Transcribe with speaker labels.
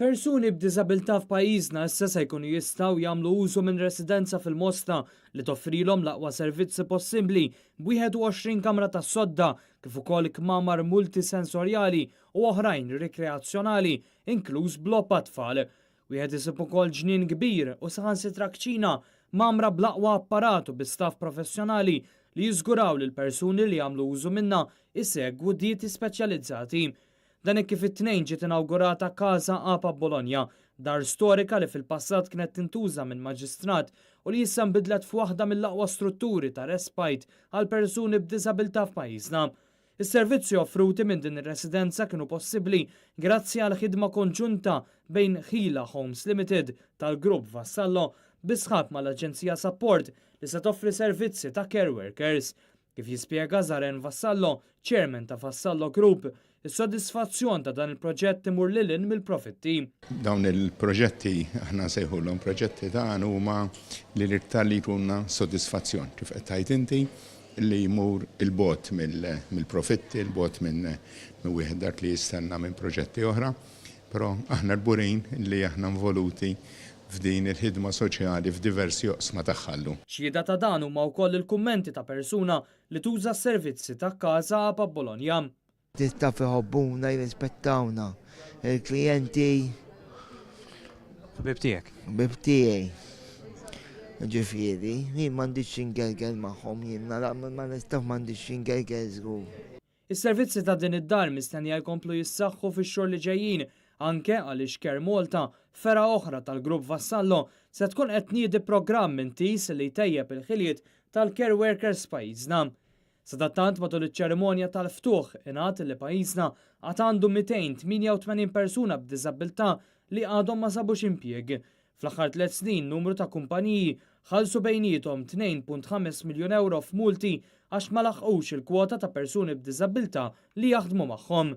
Speaker 1: Persuni b'diżabilità f'pajjiżna issa se jkunu jistgħu jagħmlu użu minn residenza fil-Mosta li toffrilhom l-aqwa servizzi possibbli b'21 kamra tas-sodda kif ukoll kmamar multisensorjali u oħrajn rikreazzjonali inkluż b'logħob għat-tfal. Wieħed isib ukoll ġnien kbir u saħansitra kċina mgħammra bl-aqwa apparat u bi staff professjonali li jiżguraw li l-persuni li jagħmlu użu minnha jsegwu dieti speċjalizzati. Dan hekk kif it-Tnejn ġiet inawgurata Casa Apa Bologna, dar storika li fil-passat kienet tintuża minn maġistrat u li issa nbidlet f'waħda mill-aqwa strutturi ta' respite għal persuni b'diżabilità f'pajjiżna. Is-servizzi offruti minn din ir-residenza kienu possibbli grazzi għal ħidma konġunta bejn Ħila Homes Limited tal-Grupp Vassallo bi sħab mal-Aġenzija Sapport li se toffri servizzi ta' care workers. Kif jispjega Zaren Vassallo, Chairman ta' Vassallo Group, is-sodisfazzjon ta' dan il-proġett imur lil hinn mill-profitti.
Speaker 2: Dawn il-proġetti, aħna nsejħulhom proġetti tagħna huma li l-iktar li jtuna sodisfazzjon, kif qed tgħid inti, li jmur 'il bogħod mill-profitti, 'il bogħod minn wieħed dak li jistenna minn proġetti oħra. Però aħna kburin li aħna involuti f'din il-ħidma soċjali f'diversi oqsma tagħha llum.
Speaker 1: Xhieda ta' dan huma wkoll il-kummenti ta' persuna li tuża s-servizzi ta' Casa Apa Bologna.
Speaker 3: L-istaff iħobbuna, jirrispettawna. Il-klijenti.
Speaker 4: Ħbieb tiegħek?
Speaker 3: Ħbieb tiegħi. Ġifieri, jien m'għandix x'ingerger magħhom jien, ma' l-istaff m'għandix x'ingerger żgur.
Speaker 1: Is-servizzi ta' din id-dar mistennija jkomplu jissaħħu fix-xhur li ġejjin, anke għaliex Care Malta, fergħa oħra tal-Grupp Vassallo, se tkun qed tniedi programm intiż li jtejjeb il-ħiliet tal-care workers f'pajjiżna. Sadattant matul iċ-ċerimonja tal-ftuħ ingħad li pajjiżna għad għandu 288 persuna b'diżabbiltà li għadhom ma sabux impjieg. Fl-aħħar tlett snin numru ta' kumpaniji ħallsu bejniethom 2.5 miljun ewro f'multi għax ma laħqux il-kwota ta' persuni b'diżabbiltà li jaħdmu magħhom.